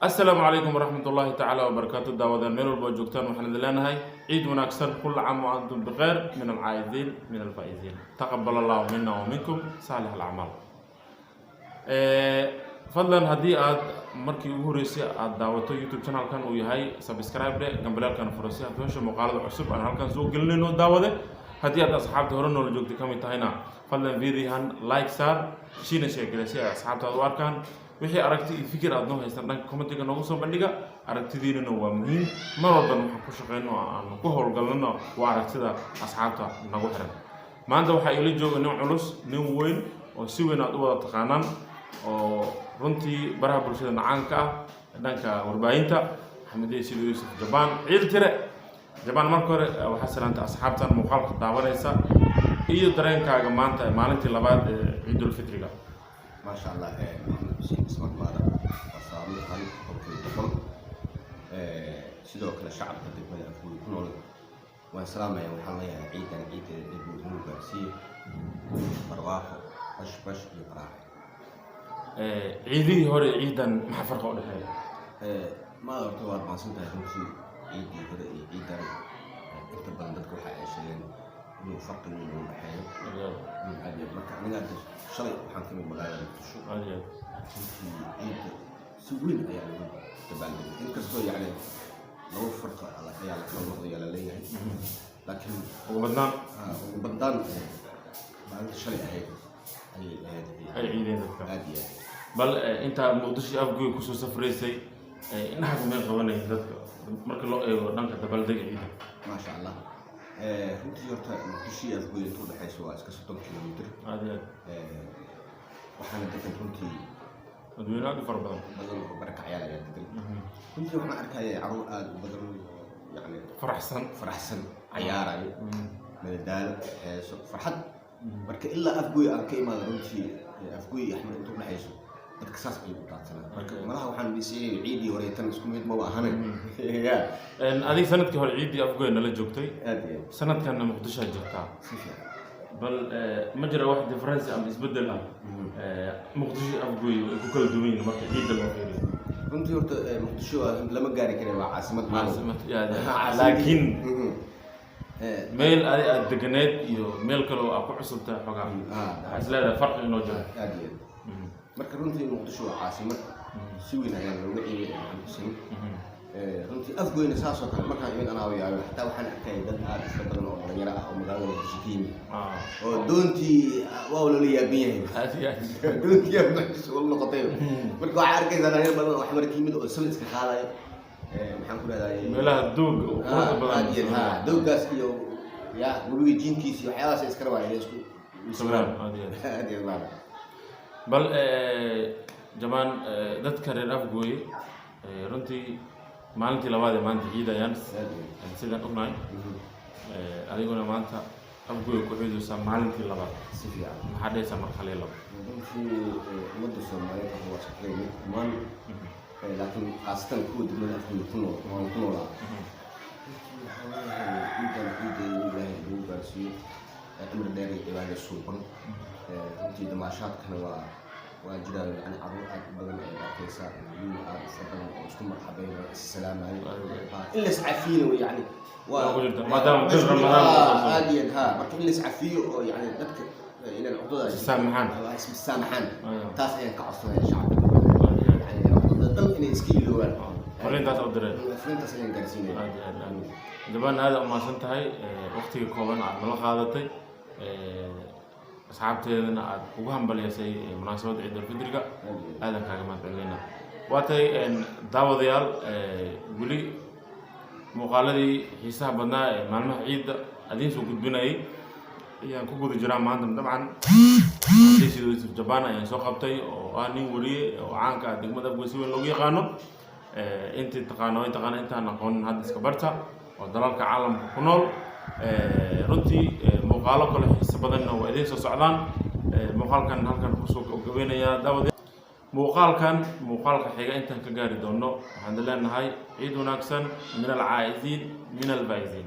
Asalaamu calaykum waraxmat ullaahi tacaala wabarakaatu. Daawadaan meel walba oo joogtaan, waxaan idin leenahay ciid wanaagsan. كل عام وأنتم بخير، من العائدين من الفائزين، تقبل الله منا ومنكم صالح الأعمال. Fadlan, haddii aad markii ugu horreysay aad daawato YouTube channelkan uu yahay, subscribe dhe, gambaleelkan furo si aad hesho muuqaalada cusub aan halkan soo gelinayno. Daawade, haddii aad asxaabta hore noola joogtay ka mid tahayna, fadlan videohan like saar, shiina share gale si ay asxaabtaada u arkaan. Wixii aragti iyo fikir aad noo haystaan, dhanka commentiga noogu soo bandhiga. Aragtidiinana waa muhiim. Mar walban waxaan ku shaqeyno oo aanu ku howlgalnano waa aragtida asxaabta nagu xiran. Maanta waxaa ila jooga nin culus, nin weyn oo si weyn aad u wada taqaanaan, oo runtii baraha bulshada nacaanka ah, dhanka warbaahinta, Axmediye Sida Yuusuf Jabaan Ciil Tire. Jabaan, marka hore waxaa salaanta asxaabtan muuqaalka daawanaysa iyo dareenkaaga maanta, maalintii labaad ee Ciidulfitriga. Maasha Allah, Maxamed Xuseen Ismaan Maada waa salaamad qali 100%. Sidoo kale shacabka degmada Afgooy ku nool waan salaamaya. Waxaan leeyahay ciidan ciideeda eebuu inuu gaarsiiyo barwaaqo, bash bash iyo baraaxe. Ciidihii hore, ciidan maxaa farqa u dhexeeya? Maada, horta waad mahadsan tahay. Runtii ciiddii hore iyo ciidan, inta badan dadka waxa ay sheegeen inuu farqi weyn u dhexeeyo aad iyo aad. Marka aniga hadda shalay waxaan ka mid magaalada Muqdisho. Aad iyo aad. Runtii ciidda si weyn ayaa lagu dabaaldegay, inkastoo yacni laba farqa ayaa la kala noqday la leeyahay, laakiin ugu badnaan ugu badnaan maalinta shalay ahayd ayay ahayd. Ay ciideen dadka. Aad iyo aad. Bal intaa Muqdisho, Afgoy kusoo safraysay, indhaha kumay qabanaya dadka marka loo eego dhanka dabaaldega ciida? Maasha Allah. Runtii horta Muqdisho iyo Afgoy inta udhexayso waa iska 30 kilomitr. Aad iyo aad. Waxaana degan runtii dadweyne aad u fara badan. Badan oo barakacyaal ayaa degan. Runtii waxaan arkaya caruur aada u badan oo yacni faraxsan. Faraxsan, cayaarayo, madadaalo, heeso, farxad. Marka ilaa Afgoy aan ka imaada, runtii Afgoy iyo Axmed inta udhexayso dadka saas ayay u daadsanaa. Marka malaha waxaan dhisayay ciidii hore tan isku mid maba ahane ya. Adiga sanadkii hore ciiddii Afgoy nala joogtay. Aad iyo aad. Sanadkanna Muqdishoa jirtaa. Si fiican. Bal ma jira wax difference ama isbeddel ah Muqdisho iyo Afgoy ay ku kala duwan yihiin marka ciidda loo fiiriyo? Runtii horta Muqdisho lama gaari kare, waa caasimad maal. Caasimad laakiin meel adi aad deganeed iyo meel kale oo aad ku cusubtahay xogaa, waxaa is leedahay farqi inoo jiro. Aad iyo aad. Marka runtii Muqdisho waa caasimad, si weyn ayaa looga ciiday, Maxamed Xuseen. Runtii Afgoyna saas oo kale markaan imid anaa yaayo, xataa waxaan arkayay dad aad u fara badan oo dhalinyaro ah oo magaalada Muqdisho ka yimid oo doontii waa lala yaaban yahay. Aad iyo aad. Doontii aa mucjiso ula noqotay. Marka waxaa arkaysaa dhalinyaro badan oo Xamar ka yimid oo sawir iska qaadayo. Maxaan ku leedahay, meelaha dooga oo quruxda badan. Aad iyo aad, ha, dooggaas iyo ya webiga jiinkiisa iyo waxyaabahaas ay iska rabaan inay isku sawiraan. Aad iyo aad. Aad iyo aad. Bal Jabaan, dadka reer Afgooye runtii maalintii labaad ee maanta ciidayaan. Aad iyo aad. Sidaan ognahay, adiguna maanta Afgooye ku ciidaysaa maalintii labaad. Si fiican. Maxaa dhehaysaa marka hal iyo labo? Runtii ummadda Soomaaliyeed waxa waa isku mid dhammaan, laakiin khaasatan kuwa degmada Afgooye ku nool waan ku noolaa. Runtii waxaa leeyahay ciidan ciideeda in Ilaahay lagu gaarsiiyo cimri dheer iyo cibaado suuban. Runtii damaashaadkana waa jiraan, yani caruur aad u badan ayaad arkaysaa, wiil aad u fara badan oo isku marxabeynaya, is salaamayo. In la iscafiyana way yani Waa ku jirta, maadaama bil Ramadaan uu soo socdo. Aad iyo aad, ha. Marka in la iscafiyo oo yani dadka inaan cuqdada Is saamaxaan. Is saamaxaan. Taas ayaan ka codsanaya shacabka, yani cuqdada dhan inay iska iloobaan. Fariintaas u diray. Fariintaas ayaan gaarsiinaya. Aad iyo aad, aad. Jabaan, aad u mahadsan tahay waqtiga kooban aad nala qaadatay, asxaabteedana aad ugu hambalyaysay munaasabadda Ciidulfidriga. Aadan kaaga mahad celinayna. Waa tahay, daawadayaal, weli muuqaaladii xiisaha badnaa ee maalmaha ciidda adiin soo gudbinayay ayaan ku guda jiraa maanta. Dabcan sida Yusuf Jabaan ayaan soo qabtay, oo ah nin weriye oo caanka ah, degmada Afgoy si weyn loogu yaqaano. Intii taqaano way taqaana, intaan aqoonin hadda iska barta, oo dalalka caalamka ku nool. Runtii muuqaalo kale xiiso badanna waa idiin soo socdaan. Muuqaalkan halkan kusoo gabagabeynayaa, daawade. Muuqaalkan muuqaalka xiga intaan ka gaari doono, waxaan leenahay ciid wanaagsan، من العائدين من الفائزين.